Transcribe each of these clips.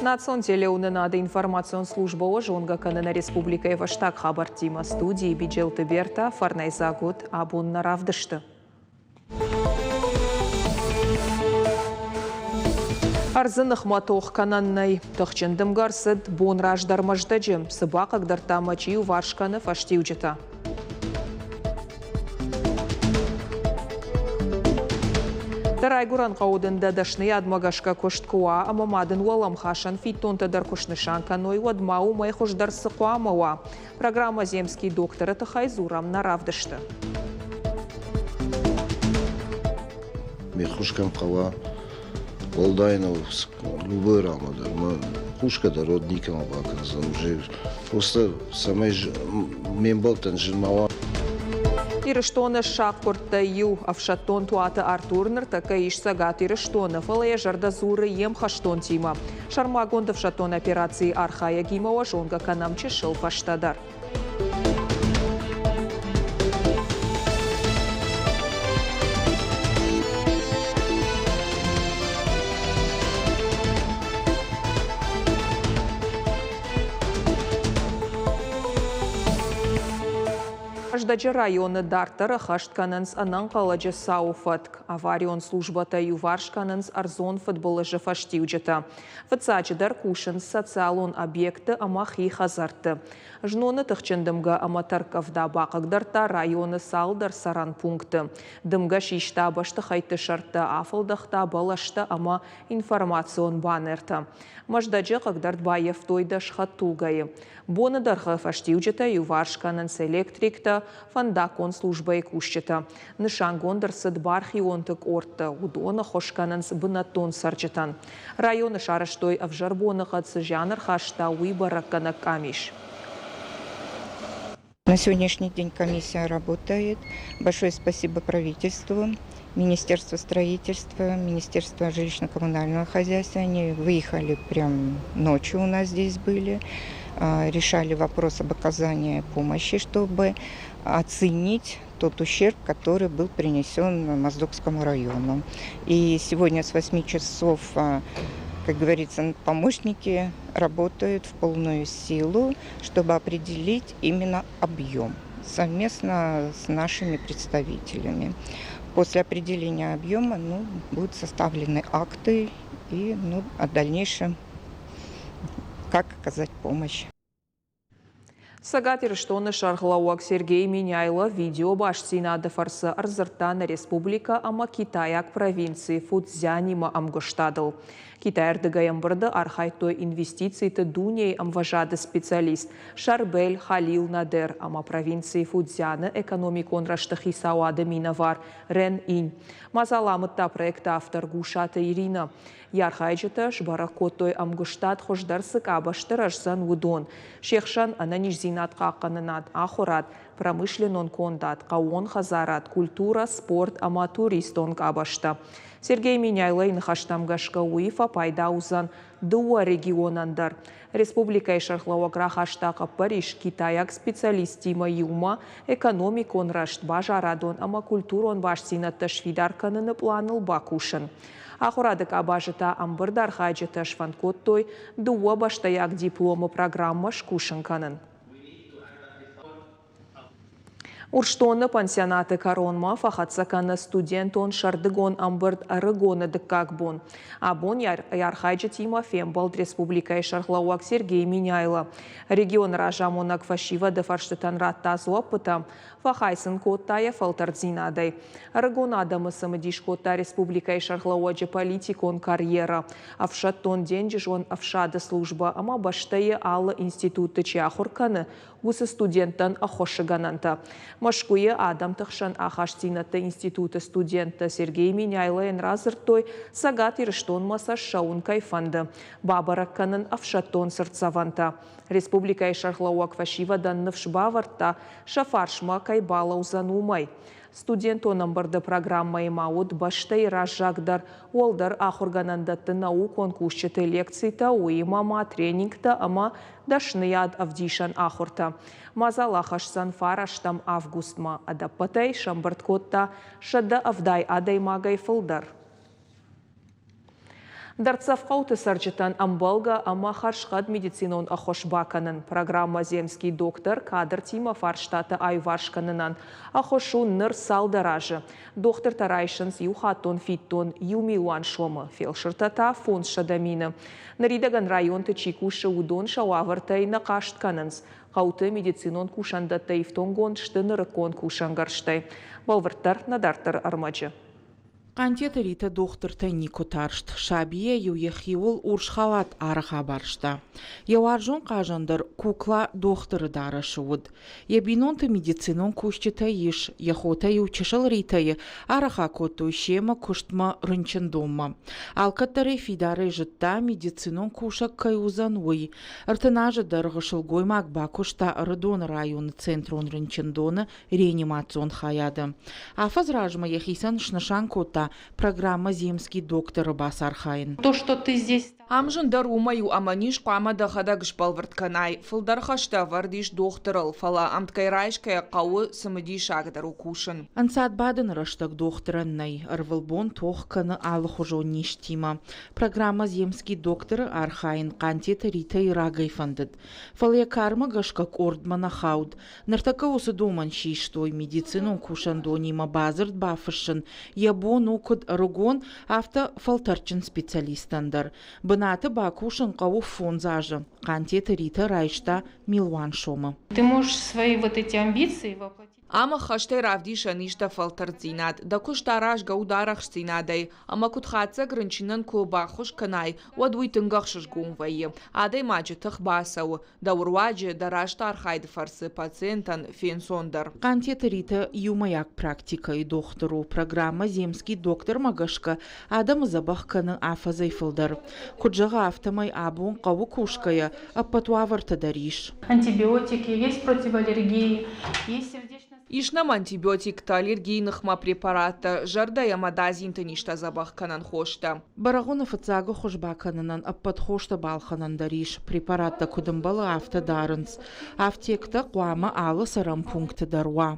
Национ телеуынынады информацион службӕ уӕ зонгӕ кӕны нӕ республикӕйы фӕстаг хабӕрттимӕ. Студийы Биджелты Берта, фӕрнӕйдзаг уыд абон нӕ равдысты. Ӕрдзы ныхмӕ тох кӕнӕн нӕй. Тыхджын дымгӕ ӕрцыд бон раздӕр Мӕздӕджы. Цы бахъыгдардта ӕмӕ чи иуварс кӕны фӕстиуджытӕ. Дӕ райгуырӕн хъӕуы дын дӕ дӕсныйадмӕ гӕсгӕ куыст куы уа ӕмӕ ма дын уӕлӕмхасӕн фиддонтӕ дӕр куы снысан кӕной, уӕд ма уымӕй хуыздӕр цы хъуамӕ уа? Программӕ «Земский доктор»-ы тыххӕй дзурӕм нӕ равдысты. Ме ххуыс кӕм хъӕуа, уӕлдай нӕу любой рамӕ дӕр. Мӕ хъусгӕ дӕр уӕд никӕмӕ бакӕндзӕн. Уже просто цӕмӕй ме мбӕлттӕн зын ма уа. Ирыстоны сахъгуырдтӕй иу ӕфсӕддон Туаты Артур ныртӕккӕ ис Цӕгат Ирыстоны, фӕлӕ йӕ зӕрдӕ дзуры йе мхӕстонтимӕ. Сӕрмагонд ӕфсӕддон операцийы архайӕгимӕ уӕ зонгӕ кӕнӕм чысыл фӕстӕдӕр. Мӕздӕджы районы дарддӕр ӕххӕст кӕнынц ӕнӕнхъӕлӕджы цауы фӕтк. Аварион службӕтӕ иуварс кӕнынц ӕрдзон фыдбылызы фӕстиуджытӕ. Фыццаджыдӕр кусынц социалон объектты ӕмӕ хи хӕдзӕртты. Зноны тыхджын дымгӕ ӕмӕ тӕрккъӕвда бахъыгдардта районы цалдӕр цӕрӕн пункты. Дымгӕ систа бӕстыхӕйтты сӕртӕ, афӕлдӕхта бӕлӕстӕ ӕмӕ информацион баннертӕ. Мӕздӕджы хъыгдӕрд баййӕфтой 10 хӕдтулгӕйы. Боны дӕргъы фӕстиуджытӕ иуварс кӕнынц электриктӕ, фӕндаггон службӕйы кусджытӕ. Нысангонд ӕрцыд бархионты къордтӕ, уыдон ӕххуыс кӕнынц бынӕттон цӕрджытӕн. Районы сарӕзтой ӕвзӕр боныхъӕд цы зиан ӕрхаста, уый бӕрӕггӕнӕг къамис. На сегодняшний день комиссия работает. Большое спасибо правительству, Министерству строительства, Министерству жилищно-коммунального хозяйства. Они выехали прям ночью у нас здесь были, решали вопрос об оказании помощи, чтобы оценить тот ущерб, который был принесен Моздокскому району. И сегодня с 8 часов, как говорится, помощники работают в полную силу, чтобы определить именно объем совместно с нашими представителями. После определения объема, ну, будут составлены акты и, ну, о дальнейшем, как оказать помощь. Цӕгат Ирыстоны сӕргълӕууӕг Сергей Меняйло видеобастдзинады фӕрцы ӕрдзырдта нӕ республикӕ ӕмӕ китайаг провинци Фуцзянимӕ ӕмгуыстадыл. Китайӕрдыгӕй ӕмбырды архайдтой инвестициты дунейы ӕмвӕзады специалист Шарбель Халил Надер ӕмӕ провинци Фуцзяны экономикон рӕзты хицауады минӕвар Рен Инь. Мадзал амыдта проекты автор Гусаты Иринӕ. Йӕ архайджытӕ сбӕрӕг кодтой, ӕмгуыстад хуыздӕр цы къабӕзты рӕздзӕн, уыдон. Се хсӕн ӕнӕниздзинад хъахъхъӕнынад, ахуырад, промышленнон кондад, хъӕууон хӕдзарад, культурӕ, спорт ӕмӕ туристон къабӕзтӕ. Сергей Меняйлойы ныхӕстӕм гӕсгӕ уый фӕпайда уыдзӕн дыууӕ регионӕн дӕр. Республикӕйы сӕргълӕууӕг рахаста хъӕппӕрис китайаг специалисттимӕ иумӕ экономикон рӕзт, базарадон ӕмӕ культурон бастдзинӕдтӕ сфидар кӕныны пъланыл бакусын. Ахуырады къабазы та ӕмбырды архайджытӕ сфӕнд кодтой дыууӕ бӕстӕйаг дипломы программӕ скусын кӕнын. Урсдоны пансионаты кӕронмӕ фӕхӕццӕ кӕны студентон сӕрдыгон ӕмбырд ӕрыгоны дыккаг бон. Абон йӕ архайджытимӕ фембӕлд республикӕйы сӕргълӕууӕг Сергей Меняйло. Регионы разамонӕг фӕсивӕды фӕрстытӕн радта дзуӕппытӕ, фӕхай сын кодта йӕ фӕлтӕрддзинадӕй. Ӕрыгон адӕмы цымыдис кодта республикӕйы сӕргълӕууӕджы политикон карьерӕ, ӕфсӕддон-денджызон ӕфсады службӕ ӕмӕ бӕстӕйы алы институтты чи ахуыр кӕны, уыцы студенттӕн ӕххуысы гӕнӕнтӕ. Мӕскуыйы адӕмты хсӕн ахастдзинӕдты институты студенттӕ Сергей Меняйлойӕн радзырдтой, Цӕгат Ирыстонмӕ сӕ ссӕуын кӕй фӕнды, бабӕрӕг кӕнын ӕфсӕддон цыртдзӕвӕнтӕ. Республикӕйы сӕргълӕууӕг фӕсивӕдӕн ныфс бавӕрдта, сӕ фарсмӕ кӕй балӕудзӕн, уымӕй. Студентон ӕмбырды программӕйы ма уыд бӕстӕйы раззагдӕр уӕлдӕр ахуыргӕнӕндӕтты наукон кусджыты лекцитӕ, уыимӕ ма тренингтӕ ӕмӕ дӕсныйад ӕвдисӕн ахуыртӕ. Мадзал ахӕсдзӕн фарӕстӕм августмӕ. Ӕдӕппӕтӕй сӕмбырд кодта 170 адӕймагӕй фылдӕр. Дӕрддзӕф хъӕуты цӕрджытӕн ӕмбӕлгӕ ӕмӕ хӕрзхъӕд медицинон ӕххуыс бакӕнын. Программӕ «Земский доктор» кадртимӕ фарстатӕ аиуварс кӕнынӕн ӕххуыс у ныр цалдӕр азы. Дохтыртӕ райсынц иухаттон фиддон иу милуан сомы, фелсыртӕ та 500 мины. Ныридӕгӕн районты чи кусы, уыдон сӕ уавӕртӕй нӕ хъаст кӕнынц. Хъӕуты медицинон кусӕндӕттӕ ифтонггонд сты нырыккон кусӕнгӕрзтӕй. Бӕлвырддӕр нӕ дарддӕры ӕрмӕджы. Хъантеты Ритӕ дохтыртӕй никуы тарст, сабийӕ-иу йӕхиуыл урс халат арӕх абарста. Йӕ уарзон хъазӕн дӕр кукла дохтыры дарӕсы уыд. Йӕ бинонты медицинон кусджытӕ ис, йӕ хотӕ-иу чысыл Ритӕйы арӕх акодтой семӕ куыстмӕ рынчындонмӕ. Алкӕддӕр ӕй фидарӕй зыдта, медицинон кусӕг кӕй уыдзӕн, уый. 30 азы дӕргъы сылгоймаг бакуыста Ӕрыдоны районы центрон рынчындоны реанимацион хайады. Афӕдз размӕ йӕхицӕн снысан кодта программӕ «Земский доктор»-ы бацархайын. То, что ты здесь Ам зындӕр уымӕй у, ӕмӕ низ хъуамӕ дӕхӕдӕг сбӕлвырд кӕнай. Фылдӕр хӕстӕ ӕвӕрд ис дохтырыл, фӕлӕ ӕмткӕй райсгӕйӕ хъӕуы цымыдисагдӕр у кусын. Ӕнцад бадыны рӕстӕг дохтырӕн нӕй, ӕрвылбон тох кӕны алыхуызон низтимӕ. Программӕ «Земский доктор»-ы архайын Хъантеты Ритӕйы рагӕй фӕндыд. Фӕлӕ йӕ кармӕ гӕсгӕ къордмӕ нӕ хауд. Ныртӕккӕ уыцы домӕн систой медицинон кусӕндонимӕ бадзырд бафыссын йӕ бон у куыд ӕрыгон, афтӕ фӕлтӕрдджын специалисттӕн дӕр. Бынаты бакусын хъӕуы фондз азы. Хъантеты Ритӕ райста милуан сомы. Ты можешь свои вот эти амбиции воплотить. Ам ӕххӕстӕй равдисӕн ис дӕ фӕлтӕрддзинад, дӕ куыст аразгӕ у дӕ арӕхстдзинадӕй, ӕмӕ куыд хатдзӕг рынчынӕн куы баххуыс кӕнай, уӕд уый тынг ӕхсызгон вӕййы. Адӕймаджы тых бацӕуы, дӕу руаджы дӕ раст архайды фӕрцы пациентӕн фенцондӕр. Хъантеты Ритӕ иумӕйаг практикӕйы дохтыр у. Программӕ «Земский доктор»-мӕ гӕсгӕ адӕмы дзӕбӕх кӕны афӕдзӕй фылдӕр. Куыд зӕгъы, афтӕмӕй абон хъӕуы кусгӕйӕ ӕппӕт уавӕртӕ дӕр ис. Антибиотики, есть против аллергии, есть сердечно Ис нӕм антибиотиктӕ, аллергийы ныхмӕ препараттӕ, зӕрдӕ ӕмӕ дадзинты низтӕ дзӕбӕх кӕнӕн хостӕ. Бӕрӕгъуыны фыццагы хуыз бакӕнынӕн ӕппӕт хостӕ балхӕнӕн дӕр ис. Препараттӕ куыд ӕмбӕлы, афтӕ дарынц. Афтектӕ хъуамӕ алы цӕрӕн пункты дӕр уа.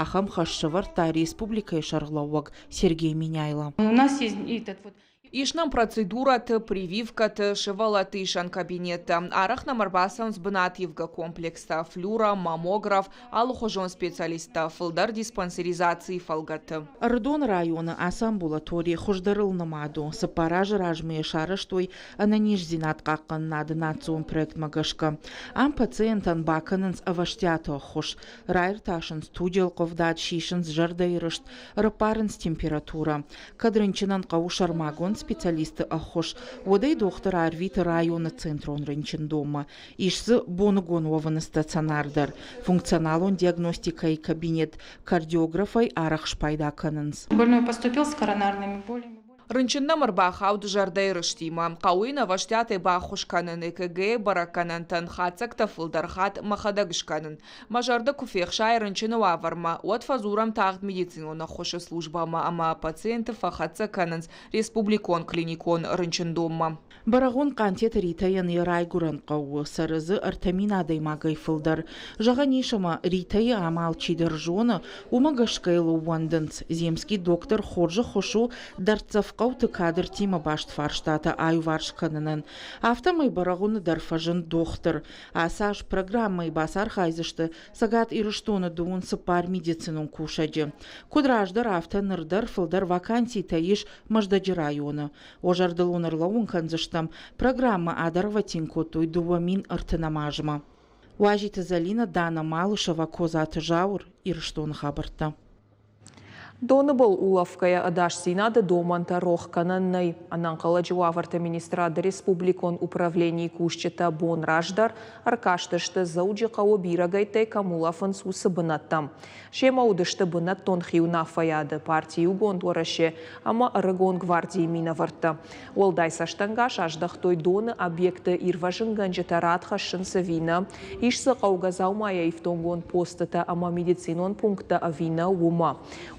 Ахӕм хӕс сӕвӕрдта республикӕйы сӕргълӕууӕг Сергей Меняйло. У нас есть этот вот Ис нӕм процедурӕты, прививкӕты, сывӕллӕтты исӕн кабинеттӕ. Арӕх нӕм ӕрбацӕуынц бынативгӕ комплекстӕ, флюро, маммограф, алыхуызон специалисттӕ, фылдӕр диспансеризацийы фӕлгӕты. Ӕрыдоны районы ацы амбулатори хуыздӕрыл нымад у. Цыппар азы размӕ йӕ сарӕзтой ӕнӕниздзинад хъахъхъӕнынады национ проектмӕ гӕсгӕ. Ам пациентӕн бакӕнынц ӕвӕстиаты ӕххуыс, раиртасынц туджы ӕлхъывдад, сисынц зӕрдӕйы рыст, ӕрӕппарынц температурӕ. Кӕд рынчынӕн хъӕуы сӕрмагонд специалисты ӕххуыс, уӕд ӕй дохтыр арвиты районы центрон рынчындонмӕ. Ис дзы боныгон уӕвыны стационар дӕр, функционалон диагностикӕйы кабинет, кардиографӕй арӕх спайда кӕнынц. Больной поступил с коронарными болями. Рынчын нӕм ӕрбахауд зӕрдӕйы рыстимӕ. Хъӕуы йын ӕвӕстиатӕй баххуыс кӕнын ЭКГ-йы бӕрӕггӕнӕнтӕн хатдзӕгтӕ фылдӕр хатт мӕхӕдӕг скӕнын. Мӕ зӕрдӕ куы фехсайы рынчыны уавӕрмӕ, уӕд фӕдзурӕм тагъд медицинон ӕххуысы службӕмӕ ӕмӕ пациенты фӕхӕццӕ кӕнынц республикон клиникон рынчындонмӕ. Бӕрӕгъуын Хъантеты Ритӕйӕн йӕ райгуырӕн хъӕу у, цӕры дзы 3000 адӕймагӕй фылдӕр. Зӕгъӕн ис, ӕмӕ Ритӕйы ам алчидӕр зоны, уымӕ гӕсгӕ йыл ӕууӕндынц. Земский доктор хорз ӕххуыс у дӕрддзӕф хъӕуты кадртимӕ баст фарстатӕ аиуварс кӕнынӕн. Афтӕмӕй Бӕрӕгъуыны дӕр фӕзынд дохтыр. Ацы аз программӕйы бацархайдзысты Цӕгат Ирыстоны 24 медицинон кусӕджы. Куыд раздӕр, афтӕ ныр дӕр фылдӕр ваканситӕ ис Мӕздӕджы районы. Уӕ зӕрдыл уын ӕрлӕууын кӕндзыстӕм, программӕ адӕрвӕтин кодтой 2030 азмӕ. Уазиты Зӕлинӕ, Дана Малышева, Козаты Зауыр, Ирыстоны хабӕрттӕ. Доны был улӕфгӕйӕ ӕдасдзинады домӕнтӕ рох кӕнӕн нӕй. Ӕнӕнхъӕлӕджы уавӕрты министрады республикон управленийы кусджытӕ бон раздӕр ӕркастысты Дзӕуджыхъӕуы бирӕгӕйттӕй кӕм улӕфынц, уыцы бынӕттӕм. Семӕ уыдысты бынӕттон хиуынаффӕйады, парти Иугонд Уӕрӕсе ӕмӕ Ӕрыгон гвардийы минӕвӕрттӕ. Уӕлдай цӕстӕнгас аздӕхтой доны объекты ирвӕзынгӕнджытӕ рад хӕссынц ӕви нӕ, ис дзы хъӕугӕ дзаумайӕ ифтонггонд постытӕ ӕмӕ медицинон пункттӕ ӕви нӕ, уымӕ.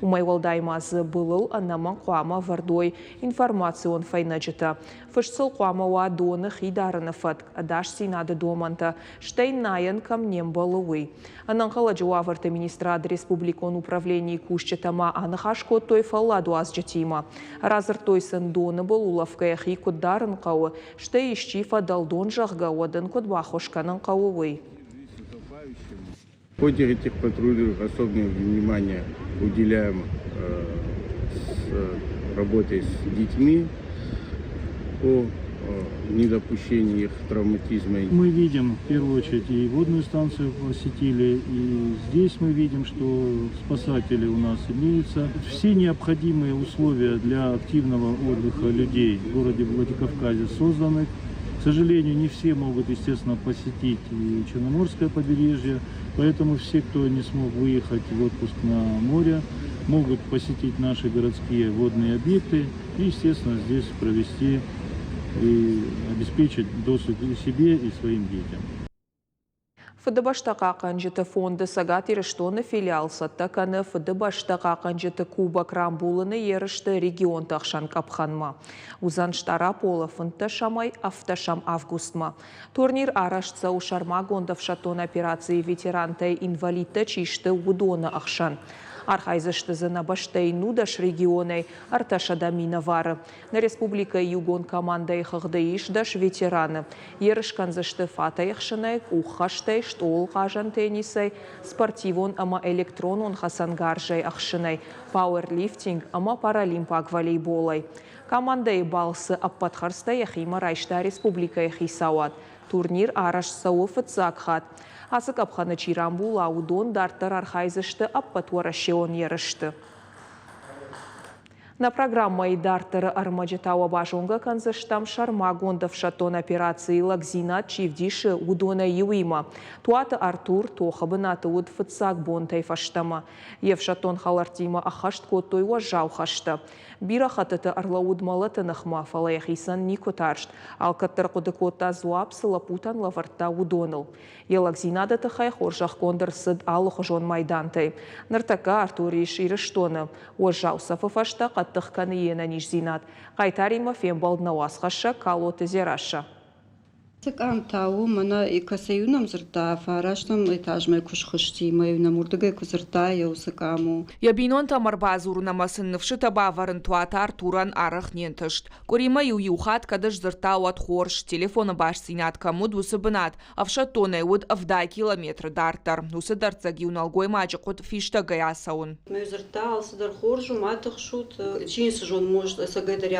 Уымӕй уӕлдай ма дзы былыл ӕнӕмӕнг хъуамӕ ӕвӕрд уой информацион фӕйнӕджытӕ. Фыст сыл хъуамӕ уа доны хи дарыны фӕтк, ӕдасдзинады домӕнтӕ, стӕй найӕн кӕм не мбӕлы, уый. Ӕнӕнхъӕлӕджы уавӕрты министрады республикон управленийы кусджытӕ ма аныхас кодтой фӕлладуадзджытимӕ. Радзырдтой сын, доны был улӕфгӕйӕ хи куыд дарын хъӕуы, стӕй исчи фӕдӕлдон, зӕгъгӕ, уӕд ын куыд баххуыс кӕнын хъӕуы, уый. В ходе этих патрулей особое внимание уделяем с работе с детьми по недопущению их травматизма. Мы видим в первую очередь и водную станцию посетили, и здесь мы видим, что спасатели у нас имеются. Все необходимые условия для активного отдыха людей в городе Владикавказе созданы. К сожалению, не все могут, естественно, посетить и Черноморское побережье, поэтому все, кто не смог выехать в отпуск на море, могут посетить наши городские водные объекты и, естественно, здесь провести и обеспечить досуг и себе, и своим детям. Фыдыбӕстӕ хъахъхъӕнджыты фонды Цӕгат Ирыстоны филиал цӕттӕ кӕны Фыдыбӕстӕ хъахъхъӕнджыты кубок рамбулыны ерысты регионты ӕхсӕн къӕпхӕнмӕ. Уыдзӕн Стъараполы фынддӕсӕмӕй ӕвддӕсӕм августмӕ. Турнир арӕзт цӕуы сӕрмагонд ӕфсӕддон операцийы ветерантӕй инвалидтӕ чи сты, уыдоны ӕхсӕн. Архайдзысты дзы нӕ бӕстӕйы 19 регионӕй 300 минӕвары. Нӕ республикӕйы иугонд командӕйы хыгъды ис 10 ветераны. Ерыс кӕндзысты фатӕй ӕхсынӕй, къуххӕстӕй, стъолхъазӕн теннисӕй, спортивон ӕмӕ электронон хӕцӕнгарзӕй ӕхсынӕй, пауэрлифтинг ӕмӕ паралимпаг волейболӕй. Командӕйы балцы ӕппӕт хӕрдзтӕ йӕхимӕ райста республикӕйы хицауад. Турнир арӕзт цӕуы фыццаг хатт. Ацы къӕпхӕны чи рамбула, уыдон дарддӕр архайдзысты ӕппӕтуӕрӕсеон ерысты. Нӕ программӕйы дарддӕры ӕрмӕджытӕ уӕ базонгӕ кӕндзыстӕм сӕрмагонд ӕфсӕддон операцийы лӕгдзинад чи вдисы, уыдонӕй иуимӕ. Туаты Артур тохы бынаты уыд фыццаг бонтӕй фӕстӕмӕ. Йе фсӕддон хӕлӕрттимӕ ӕххӕст кодтой уӕззау хӕстӕ. Бирӕ хӕттыты ӕрлӕууыд мӕлӕты ныхмӕ, фӕлӕ йӕхицӕн никуы тарст. Алкӕддӕр хъуыды кодта, дзуапп цы лӕппутӕн лӕвӕрдта, уыдоныл. Йӕ лӕгдзинады тыххӕй хорзӕхгонд ӕрцыд алыхуызон майдантӕй. Ныртӕккӕ Артур ис Ирыстоны. Уӕззау цӕфы фӕстӕ хъӕддых кӕны йе нӕниздзинад. Хъайтаримӕ фембӕлд нӕ уацхӕссӕг Калоты Дзерассӕ. Цы къамтӕ у, мӕнӕ кӕцӕй-иу нӕм дзырдта, фарӕстӕм этажмӕ куы схызти, мӕ-иу нӕм уырдыгӕй куы дзырдта, йӕ уыцы къам у. Йӕ бинонтӕм ӕрбадзурын ӕмӕ сын ныфсытӕ бавӕрын Туаты Артурӕн арӕх не нтыст. Къуыримӕ-иу иу хатт кӕд сдзырдта, уӕд хорз, телефоны бастдзинад кӕм уыд, уыцы бынат ӕфсӕддонӕй уыд 70 километры дарддӕр. Уыцы дӕрддзӕг-иу нӕлгоймаджы хъуыд фистӕгӕй ацӕуын. Мӕ дзырдта, алцыдӕр хорз у, ма тыхсут. Чи ницы зоны, может, ӕцӕгӕйдӕр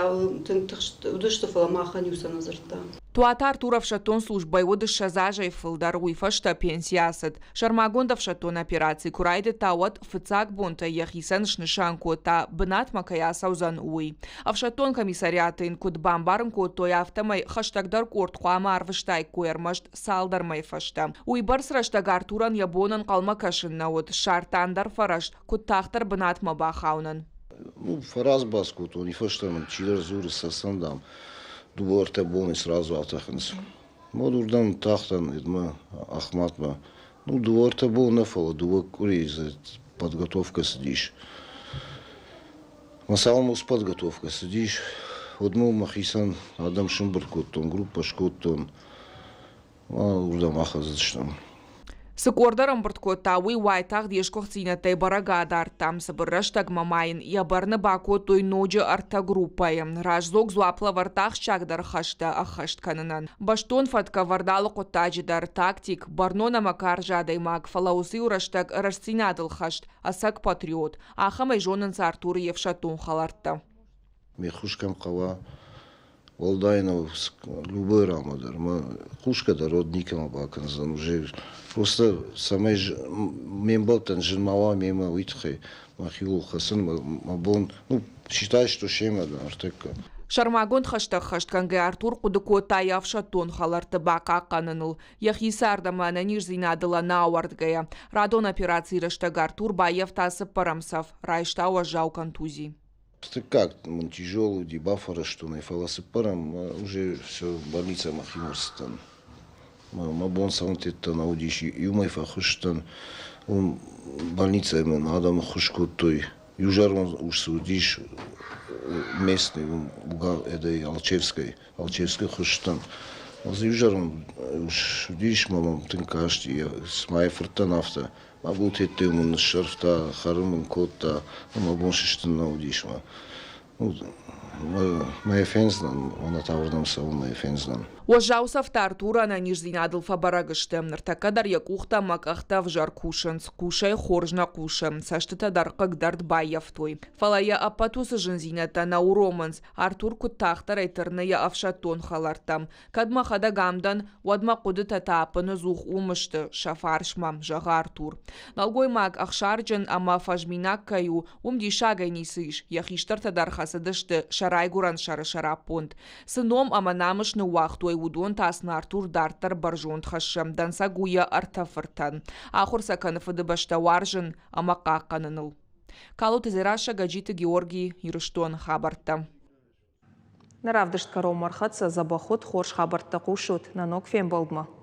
тынг тыхст уыдысты, фӕлӕ махӕн-иу сӕ нӕ дзырдта. Туаты Артур ӕфсӕддон службӕйы уыд 20 азӕй фылдӕр, уый фӕстӕ пенсийы ацыд. Сӕрмагонд ӕфсӕддон операци куы райдыдта, уӕд фыццаг бонтӕй йӕхицӕн снысан кодта, бынатмӕ кӕй ацӕудзӕн, уый. Ӕфсӕддон комиссариаты йын куыд бамбарын кодтой, афтӕмӕй хӕстӕгдӕр къорд хъуамӕ арвыстаиккой ӕрмӕст цалдӕр мӕйы фӕстӕ. Уыйбӕрц рӕстӕг Артурӕн йӕ бон ӕнхъӕлмӕ кӕсын нӕ уыд, ссардта ӕндӕр фӕрӕз, куыд тагъддӕр бынатмӕ бахауынӕн. Ну, фӕразбас кодтон, и фӕстӕ мын чидӕр дзуры, цӕцӕн, дам, дыууӕ-ӕртӕ боны сразу атӕхынц. Уӕд уырдӕм тахтӕн Эдмӕ, Ахматмӕ. Ну, дыууӕ-ӕртӕ боны нӕ, фӕлӕ дыууӕ къуырийы дзы подготовкӕ цыдис. Мӕ цалынмӕ уыцы подготовкӕ цыдис, уӕдмӕ мӕхицӕн адӕм сымбырд кодтон, группӕ скодтон. Уырдӕм ахӕцыдыстӕм. Цы къорд ӕрӕмбырд кодта, уый уайтагъд йе сгуыхтдзинӕдтӕй бӕрӕг адардта. Цыбыр рӕстӕгмӕ ма йын йӕ бӕрны бакодтой ноджы ӕртӕ группӕйы. Раздзог дзуапп лӕвӕрдта ахсджиагдӕр хӕстӕ ӕххӕст кӕнынӕн. Бӕстон фӕткӕвӕрд алы хъуыддаджы дӕр, тактик, бӕрнон ӕмӕ карз адӕймаг, фӕлӕ уыцы-иу рӕстӕг рӕстдзинадыл хӕст, ӕцӕг патриот. Ахӕмӕй зонынц Артуры йе фсӕддон хӕлӕрттӕ. Ме ххуыс кӕм хъӕуа, уӕлдай нӕу любой рамӕ дӕр. Мӕ хъусгӕ дӕр уӕд никӕмӕ бакӕндзӕн. Уже просто цӕмӕй ме мбӕлттӕн зын ма уа мемӕ, уый тыххӕй мӕхиуыл хӕцын мӕ бон, ну, считай, что семӕ дӕн ӕртӕккӕ. Сӕрмагонд хӕстӕ ӕххӕстгӕнгӕ Артур хъуыды кодта йӕ ӕфсӕддон хӕлӕртты бахъахъхъӕныныл, йӕхи цард ӕмӕ ӕнӕниздзинадыл ӕнӕауӕрдгӕйӕ. Радон операцийы рӕстӕг Артур баййӕфта цыппӕрӕм цӕф, райста уӕззау контузи. Дыккаг мын тяжелый уыди, бафӕрӕзтон ӕй, фӕлӕ цыппӕрӕм уже все, больницӕмӕ химӕ рцыдтӕн. Мӕ бон цӕуынтӕ нӕ уыдис, иумӕ фӕхуыстӕн. Уым больницӕйы мын адӕм ӕххуыс кодтой. Иу зӕронд ус цы уыдис местный, уым этой Алчевской, Алчевской хуызтӕн. Дзы иу зӕронд ус уыдис, мӕ мӕм тынг касти, цыма йӕ фырттӕн афтӕ. Мӕ бултеттӕ мын ныссӕрфта, хӕрын мын кодта, ӕмӕ бон сыстын нӕ уыдис мӕ. Мӕ фендзынӕн, мӕнӕ та уырдӕм цӕуын, мӕ фендзынӕн. Уӕззау цӕфтӕ Артуры ӕнӕниздзинадыл фӕбӕрӕг сты. Ныртӕккӕ дӕр йӕ къухтӕ ӕмӕ къӕхтӕ ӕвзӕр кусынц, хъусӕй хорз нӕ хъусы, цӕстытӕ дӕр хъыгдӕрд баййӕфтой. Фӕлӕ йӕ ӕппӕт уыцы зындзинӕдтӕ нӕ уромынц. Артур куыд тагъддӕрӕй тырны йӕ ӕфсӕддон хӕлӕрттӕм. Кӕд мӕхӕдӕг ам дӕн, уӕд мӕ хъуыдытӕ та ӕппыныдзух уым сты, сӕ фарсмӕ, зӕгъы Артур. Нӕлгоймаг ӕхсарджын ӕмӕ фӕзминаг кӕй у, уым диссагӕй ницы ис, йӕ хистӕртӕ дӕр хӕцыдысты сӕ райгуырӕн сӕры сӕраппонд. Цы ном ӕмӕ намыс ныууагътой, уыдон та сын Артур дарддӕр бӕрзонд хӕссы, дӕнцӕг у йӕ ӕртӕ фыртӕн. Ахуыр сӕ кӕны фыдыбӕстӕ уарзын ӕмӕ хъахъхъӕныныл. Калоты Дзерассӕ, Гӕджиты Георги, Ирыстон, хабӕрттӕ. Нӕ равдыст кӕронмӕ ӕрхӕццӕ дзӕбӕх уыд, хорз хабӕрттӕ хъусут нӕ ног фембӕлдмӕ.